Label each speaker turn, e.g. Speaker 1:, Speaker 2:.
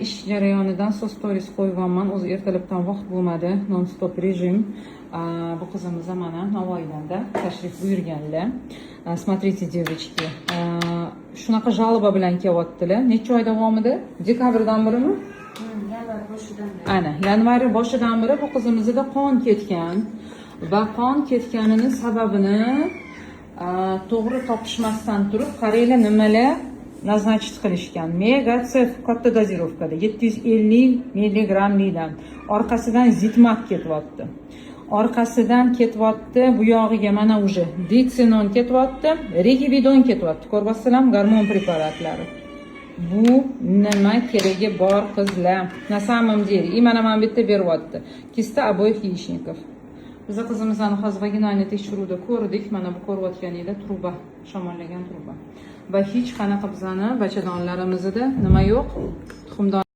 Speaker 1: Ish jarayonidan stories qo'yyapman. O'zi ertalabdan vaqt bo'lmadi, non stop rejim. Bu qizimiz mana Navoiydanda tashrif buyurganlar. Смотрите, девочки, shunaqa жалоба bilan kelyaptilar. Necha oy davomida? Dekabrdan berimi?
Speaker 2: Yanvar boshidan beri.
Speaker 1: Ana, yanvar boshidan beri bu qizimizda qon ketgan va qon ketganini sababini to'g'ri topishmasdan turib, qaranglar, nimalar назначить qilishgan: Megacef katta дозировка da, 750 milligrammlidan, orqasidan Zitmak ketyapti, orqasidan ketyapti bu yog'iga mana уже Ditsinon ketyapti, Rigividon ketyapti. Ko'ryapsizlarmi, gormon preparatlari. Bu nima keragi bor, qizlar, на самом деле? И mana bu yerda beryapti киста обоих яичников. Biza qizimizni hozir вагинальный tekshiruvda ko'rdik. Mana bu ko'rayotganinglar truba, shamollagan truba va hech qanaqa bizani bachadonlarimizda nima yo'q, tuxumdon.